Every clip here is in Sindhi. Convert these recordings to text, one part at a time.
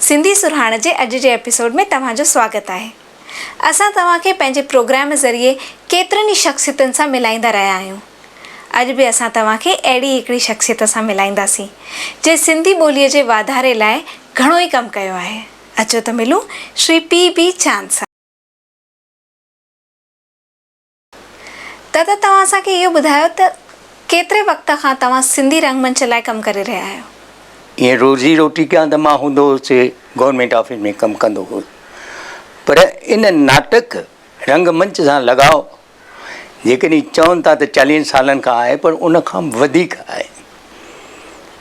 سنڌي سرهاڻ جي اڄ جي ايپيسوڊ ۾ توهان جو سواگت آهي. اسان توهان کي پنهنجي پروگرام ذريعي ڪيترن ئي شخصيتن سان ملائيندا رهيا آهيون. اڄ به اسان توهان کي اهڙي ئي هڪڙي شخصيت سان ملائينداسين، جنهن سنڌي ٻوليء جي واڌاري لاء گهڻو ئي ڪم ڪيو آهي. اچو ته ملون شري پي بي چاند سان. دادا توهان اسان کي اهو ٻڌايو ته ڪيتري وقت کان توهان سنڌي رنگ منچ لاء ڪم ڪري رهيا آهيو؟ ائين روزي روٽي ڪيان ته مان هوندو هوس گورنمينٽ آفيس ۾ ڪم ڪندو هوس پر ان ناٽڪ رنگ منچ سان لڳاء جيڪڏهن چون ٿا ته چاليهن سالن کان آهي پر ان کان به وڌيڪ آهي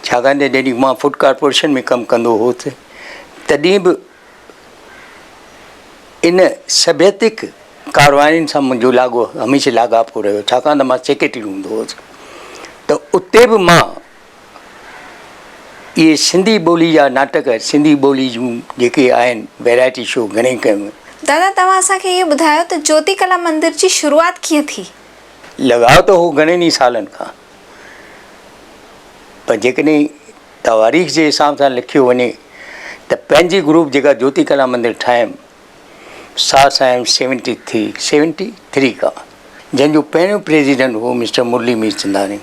ڇاڪاڻ ته جڏهن مان فوڊ ڪارپوريشن ۾ ڪم ڪندو هوس تڏهن به ان سڀيتڪ ڪارواين سان منهنجو لاڳو هميشه لاڳاپو رهيو ڇاڪاڻ ته مان سيڪريٽري هوندو هوس ته اتي به مان اهي سنڌي ٻولي جا ناٽڪ سنڌي ٻولي جون جيڪي آهن ويرائٽي شو گهڻي ڪيون. دادا توهان اسان کي اهو ٻڌايو ته جوتي ڪلا مندر جي شروعات ڪيئن ٿي؟ لڳاء ته هو گهڻن ئي سالن کان پر جيڪڏهن تواريخ جي حساب سان لکيو وڃي ته پنهنجي گروپ جيڪا جوتي ڪلا مندر ٺاهيم سا سائين سيونٽي ٿري 73 کان جنهن جو پهريون پريزيڊنٽ هو مسٽر مرلي ميرچنداڻي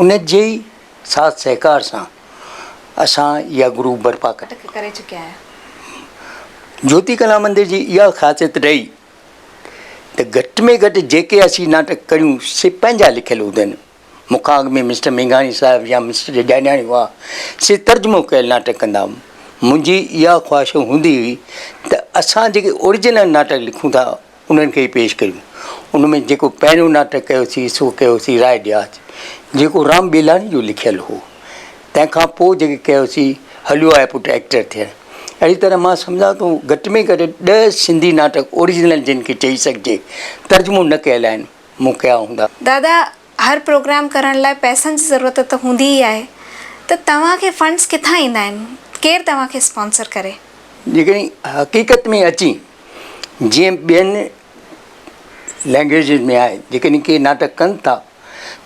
ان جي ئي ساٿ سهڪار سان اسان اها گروپ برپا ڪري چڪيا آهيون. جوتي ڪلا مندر جي اها خاصيت رهي ته گهٽ ۾ گهٽ جيڪي اسين ناٽڪ ڪريون سي پنهنجا لکيل هوندا آهن. مون کان اڳ ۾ مسٽر مينگهاڻي صاحب يا مسٽر ڏيڏاڻي هئا، سي ترجمو ڪيل ناٽڪ ڪندا هئا. منهنجي اها خواهش هوندي هئي ته اسان جيڪي اوريجنل ناٽڪ لکون ٿا، انهن کي ئي پيش ڪريون. ان ۾ جيڪو پهريون ناٽڪ ڪيوسين، سو ڪيوسين راء ڏياچ، جيڪو رام ٻيلاڻي جو لکيل هو. تنهن کان پوء جيڪي ڪيوسين، هليو آء پٽ ائڪٽر ٿيڻ. اهڙي طرح مان سمجهان ٿو گهٽ ۾ گهٽ ڏهه سنڌي ناٽڪ اوريجنل جن کي چئي سگهجي، ترجمو نه ڪيل آهن. مون ڪيا هوندا. دادا هر پروگرام ڪرڻ لاء پئسن جي ضرورت ته هوندي ئي آهي ته توهان کي فنڊز ڪٿان ايندا آهن ڪير توهان کي اسپانسر ڪري. جيڪڏهن حقيقت ۾ اچين جيئن ٻين لينگويجز ۾ آهي جيڪڏهن ڪي ناٽڪ ڪن ٿا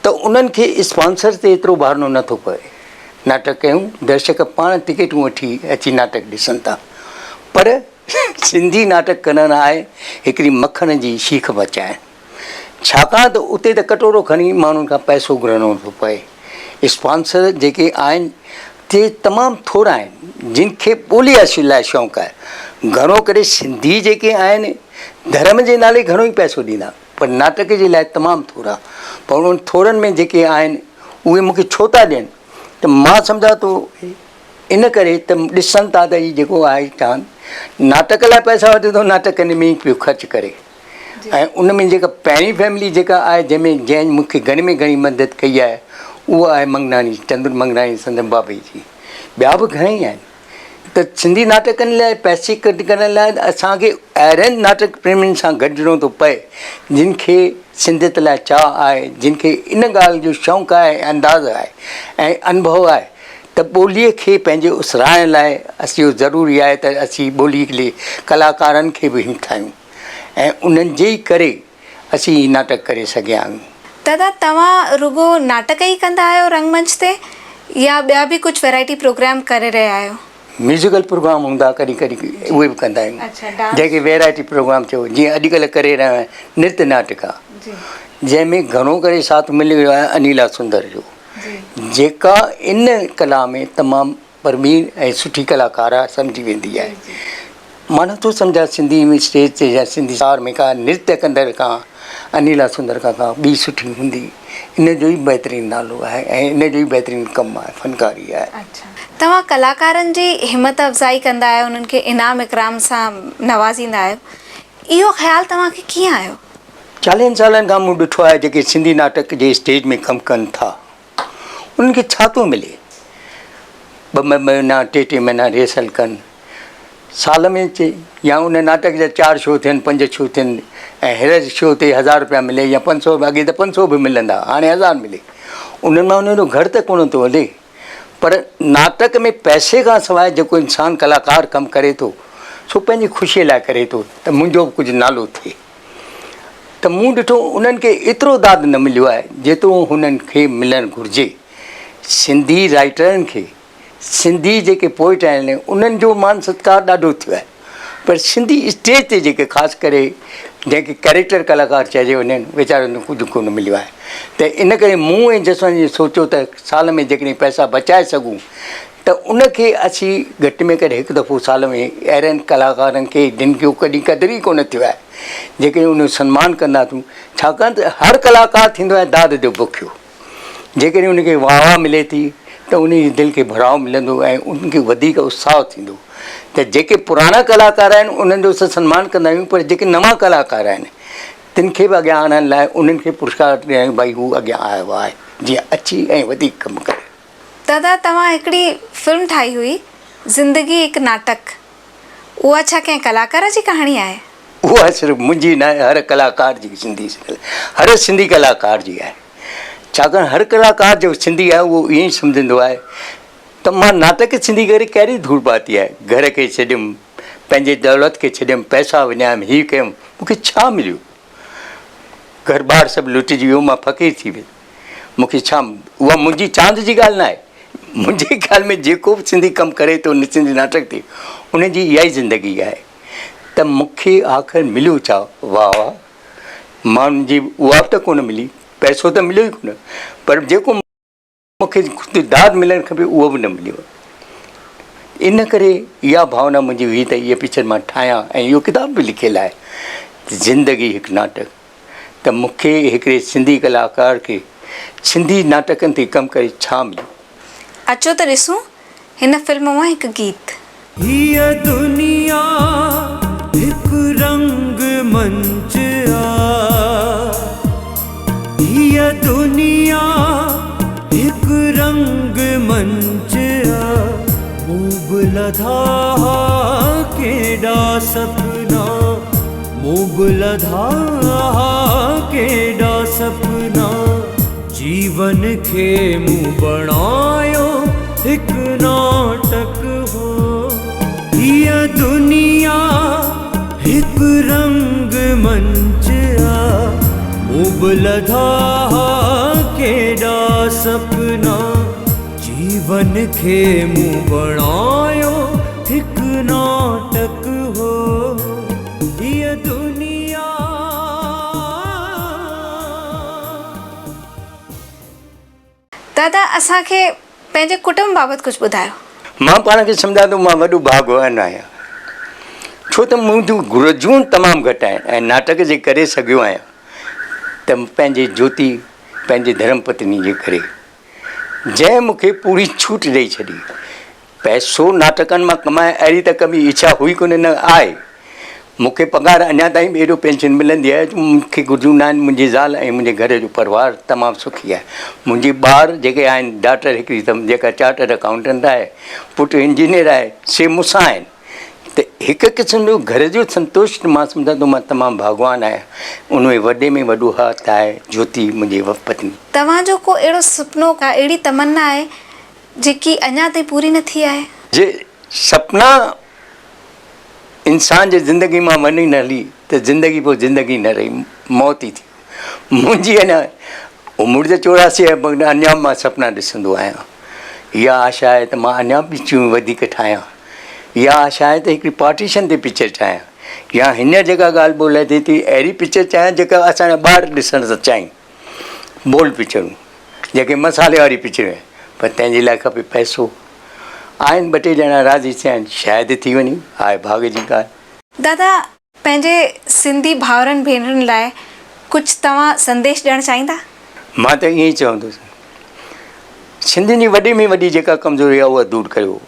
ته انهن کي اسپانسر تي ايترو ڀارڻو نه ٿو پوي ناٽڪ ڪيون درشڪ پاڻ ٽڪيٽون وٺي اچي ناٽڪ ڏسن ٿا پر سنڌي ناٽڪ ڪرڻ آهي هڪڙي مکڻ جي شيخ بچائڻ. ڇاڪاڻ ته اتي ته ڪٽورو کڻي ماڻهن کان پئسو گهرڻو ٿو پئي. اسپانسر جيڪي آهن سي تمام ٿورا آهن جن کي ٻولي حاصل لاء شوق آهي. گهڻو ڪري سنڌي جيڪي آهن ڌرم جي نالي گهڻو ئي پئسو ڏيندا پر ناٽڪ جي لاء تمام ٿورا. پر انهن ٿورن ۾ جيڪي آهن اهي مون کي ڇو ٿا ڏين ته مان سمجهان ٿو ان ڪري ته ڏسن ٿا ته هي جيڪو آهي چاند ناٽڪ لاء پئسا وٺي ٿو ناٽڪ ۾ ئي پيو خرچ ڪري ۽ ان ۾ جيڪا پهرين فيملي جيڪا آهي جنهن ۾ جنهن مون کي گهڻي ۾ گهڻي مدد ڪئي آهي اهو آهي منگناڻي چندر منگناڻي سندن بابي جي ٻيا به گهڻا ئي آهن ته سنڌي ناٽڪن لاء پئسي گڏ ڪرڻ لاء اسان کي اهڙن ناٽڪ پريمين سان گڏجڻو ٿو پئي جن کي سنڌيت لاء چاهه آهي جن کي ان ڳالهه جو شوق آهي انداز آهي ۽ انڀو آهي ته ٻوليء کي پنهنجي اسرائڻ لاء اهو ضروري آهي ته اسين ٻوليء جي ڪلاڪارن کي به همٿايون ۽ انهن جي ئي ڪري اسين هي ناٽڪ ڪري سگهيا آهيون. دادا توهان رڳو ناٽڪ ئي ڪندا آهيو رنگ منچ تي يا ٻيا به ڪجهه ويرائٽي پروگرام ڪري رهيا آهيو؟ ميوزيڪل پروگرام هوندا ڪڏهن ڪڏهن اهي به ڪندا آهيون جنهن کي ويرائٽي پروگرام چئبو جيئن اڄڪلهه ڪري رهيا آهيون نرت ناٽڪا جنهن ۾ گهڻو ڪري ساٿ ملي ويو آهي انيلا سندر جو. جيڪا ان ڪلا ۾ تمام پروين ۽ سٺي ڪلاڪاره سمجهي ويندي آهي. مان نٿو سمجهان سنڌي ۾ اسٽيج تي يا سنڌي اسٽار ۾ ڪا نرتيه ڪندڙ کان انيلا سندر کان ڪا ٻي سٺي هوندي. ان جو ئي بهترين نالو آهي ۽ ان جو ئي بهترين ڪم آهي فنڪاري آهي. اڇا توهان ڪلاڪارن جي همت افزائي ڪندا آهيو انهن کي انعام اڪرام سان نوازيندا آهيو اهو خيال توهان کي ڪيئن آيو؟ چاليهن سالن کان مون ڏٺو آهي جيڪي سنڌي ناٽڪ جي اسٽيج ۾ ڪم ڪن ٿا انهن کي ڇا ٿو ملي؟ ٻه ٻه مهينا ٽي ٽي مهينا ريهرسل ڪن سال ۾ اچي يا ان ناٽڪ جا چار شو ٿين پنج شو ٿين ۽ هر شو تي هزار روپيا ملي يا پنج سو اڳي ته پنج سو به ملندا هاڻي هزار ملي انهن مان انهن جو گهر ته ڪونه ٿو هلي پر ناٽڪ ۾ پئسي کان سواء جيڪو انسان ڪلاڪار ڪم ڪري ٿو سو پنهنجي خوشي لاء ڪري ٿو ته منهنجو به ڪجهه نالو ٿئي ته مون ڏٺو انهن کي ايترو داد نه مليو آهي جيترو هنن کي ملڻ گهرجي. سنڌي رائيٽرن کي، سنڌي جيڪي پوئٽ آهن انهن جو مان ستڪار ڏاڍو ٿيو آهي پر سنڌي اسٽيج تي جيڪي خاص ڪري جنهن کي ڪيريڪٽر ڪلاڪار چئجي انهن ويچارن کي ڪجهه ڪونه مليو آهي ته ان ڪري مون ۽ جسواني سوچيو ته سال ۾ جيڪڏهن پئسا بچائي سگهون ته ان کي اسين گهٽ ۾ گهٽ هڪ دفعو سال ۾ اهڙن ڪلاڪارن کي جن جو ڪڏهن قدر ئي ڪونه ٿيو آهي جيڪڏهن ان جو سنمان ڪنداسون ڇاڪاڻ ته هر ڪلاڪار ٿيندو آهي داد جو بکيو جيڪڏهن ان کي واهه واهه ملي ٿي ته ان جي دل کي ڀراء ملندو ۽ ان کي وڌيڪ اتساهه ٿيندو ته جيڪي پراڻا ڪلاڪار آهن انهن جو اسان سنمان ڪندا آهيون پر جيڪي نوان ڪلاڪار آهن تن کي به اڳيان آڻڻ لاء انهن کي پرسڪار ڏيڻ ڀائي هو اڳيان آيو آهي جيئن اچي ۽ وڌيڪ ڪم ڪري. دادا توهان هڪڙي فلم ٺاهي هئي زندگي هڪ ناٽڪ اها ڇا ڪنهن ڪلاڪار جي ڪهاڻي آهي؟ اها صرف منهنجي نه آهي هر ڪلاڪار جي سنڌي هر سنڌي ڪلاڪار جي آهي ڇاڪاڻ هر ڪلاڪار جو سنڌي آهي اهو ائين ئي سمجهندو آهي ته مان ناٽڪ سنڌي ڪري ڪهڙي ڌوڙ پاتي آهي گهر کي ڇڏيم پنهنجي دولت کي ڇڏيم پئسا وڃايم هي ڪيم مون کي ڇا مليو گهر ٻار سڀ لٽجي ويو مان فقير ٿي ويس مون کي ڇا اها منهنجي چاند جي ڳالهه ناهي منهنجي خيال ۾ جيڪو به سنڌي ڪم ڪري ٿو سنڌي ناٽڪ تي ان جي اها ئي زندگي آهي ته مون کي آخر مليو ڇا واهه واهه ماڻهن جي اها به ته ڪونه ملي پئسو ته مليو ئي ڪونه پر جيڪو مون کي داد ملڻ کپي اهو به نه مليو ان ڪري اها ڀاونا منهنجي هئي ته اهي پڪچر مان ٺاهيان ۽ اهو ڪتاب به لکيل آهي زندگي هڪ ناٽڪ ته مون کي هڪڙي سنڌي ڪلاڪار کي سنڌي ناٽڪن تي ڪم ڪري ڇا مليو. اچو ته ڏسون هن فلم مان هڪ گيت. هيء دنيا هڪ رنگ منچ آ هيء دنيا هڪ رنگ منچ آ مون به لڌا ها ڪيڏا سپنا مون به لڌا ها ڪيڏا سپنا جيون کي مون بڻايو هڪ ناٽڪ هو. هيء دنيا هڪ رنگ منچ آ. مون به لڌا ها ڪيڏا سپنا. جيون کي مون بڻايو هڪ ناٽڪ هو. هيء دنيا. دادا اسان کي پنهنجي ڪٽنب بابت ڪجهه ٻڌايو. مان پاڻ کي سمجهان ٿو مان وڏو ڀاڳوان آهيان ڇو ته منهنجون گهرجون تمام گهٽ آهن ۽ ناٽڪ جي ڪري سگهيو آهيان ته پنهنجي جوتي پنهنجي ڌرم پتني جي ڪري جنهن مون کي پوري ڇوٽ ڏئي ڇڏي. پئسو ناٽڪن مان ڪمائڻ اهڙي ته ڪبي اڇا هئي ڪونه نه آهي. مون کي پگهار اڃا تائين به ايڏو پينشن ملندي آهي جو مون کي گهرجون ناهن. منهنجي زال ۽ منهنجي گهر جو پريوار تمام سکي آهي. منهنجي ٻار جيڪي آهن ڊاٽر هڪڙي اٿم جيڪا چارٽرڊ اڪائونٽنٽ آهي، پٽ انجنيئر آهي، سي مون سان آهن ته هڪ قسم جو گهر جو سنتوش مان سمجهان ٿو مان تمام ڀاڳوان آهيان. ان ۾ وڏي ۾ وڏو هٿ آهي جوتي منهنجي پتني. توهان جو ڪو اهڙو سپنو ڪا اهڙي تمنا آهي جيڪي اڃا تائين پوري نه ٿي آهي. جي سپنا انسان جي زندگي مان وڃي نه هلي ته زندگي پوء زندگي نه رهي موت ئي ٿي منهنجي اڃا عمر ته 84 آهي پر اڃا به مان سپنا ڏسندو آهيان اها آشا آهي ته مان اڃا به پڪچرون وڌيڪ ٺاهيان اها آشا آهي ته هڪڙي پارٽيشن تي پڪچر ٺاهيان يا هينئر جيڪا ڳالهه ٻولهه ٿئي ٿي اهڙي پڪچر چاهيان جيڪا اسان جا ٻار ڏسڻ ٿا چاهين بولڊ پڪچرون جيڪي مصالحي واري پڪچرون آهن پر تنهن جي لاء کپي پئسو. آهن ٻه ٽي ڄڻا راضي ٿيا آهن شايد ٿي وڃي آهي ڀاڳ جي ڳالهه. دادا پنهنجي سنڌي ڀائرن ڀينرن لاء ڪجهه توهان سنديش ڏيڻ چاهيندا؟ مان ته ائين ئي چوندس سنڌين جي وڏي ۾ وڏي جيڪا ڪمزوري آهي اها دور ڪريو.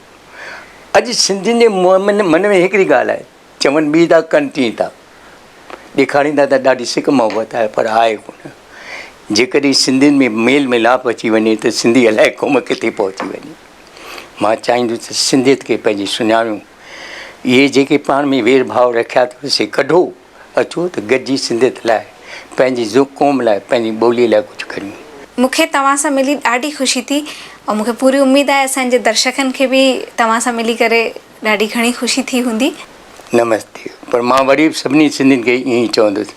اڄ سنڌين جي من ۾ هڪڙي ڳالهه آهي چون ٻي ٿا ڪن ٽين ٿا. ڏيکاريندا ته ڏاڍي سڪ محبت آهي پر آهي ڪونه. جيڪڏهن سنڌين ۾ ميل ميلاپ اچي وڃي ته سنڌي الائي قوم ڪٿي پهچي وڃي. مان چاهيندس ته سنڌيت کي پنهنجي سڃاڻيون. اهي جيڪي پاڻ ۾ وير ڀاء رکيا اٿو سي ڪڍو، اچو ته گڏجي سنڌيت لاء، پنهنجي قوم لاء، پنهنجي ٻوليء لاء ڪجهه ڪريون. مون کي توهان سان ملي ڏاڍي خوشي ٿي ۽ مون کي پوري اميد آهي اسان جي درشڪن کي به توهان سان ملي ڪري ڏاڍي گهڻي خوشي ٿي هوندي. نمستي پر مان وري به سڀني سنڌين کي ائين ئي چوندس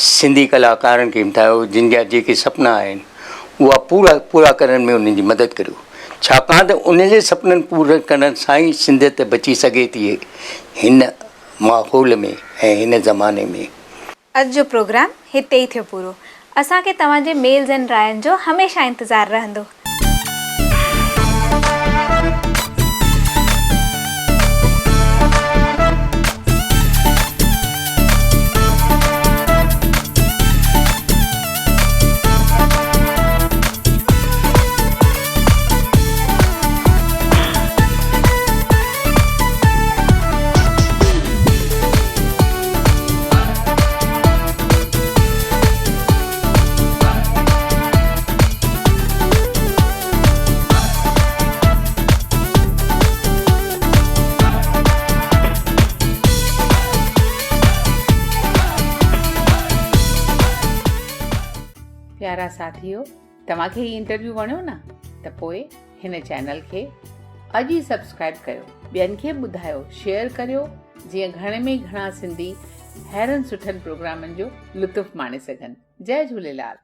سنڌي ڪلاڪارن کي همٿايو جن جا جيڪي سپنا آهن اها پورا پورا ڪرڻ ۾ انهن جي مدد ڪريو ڇاڪاڻ ته ان جي سپنن پورن ڪرڻ سان ئي سنڌيت بچي سگهي ٿي هن ماحول ۾ ۽ هن زماني ۾. اڄ جو پروگرام هتي ئي ٿيو پورو. اسان کي توهان جي ميلز ۽ راين جو هميشه انتظار رهندو. پيارا ساٿيو توهان کي هي انٽرويو وڻيو نه ته پوء هن چينل کي اڄ ئي سبسڪرائب ڪيو ٻين کي ٻڌايو شيئر ڪريو جيئن گهڻي ۾ گهڻا سنڌي ههڙن سٺن پروگرامن جو لطف ماڻي سگهن جئي جهوليلال.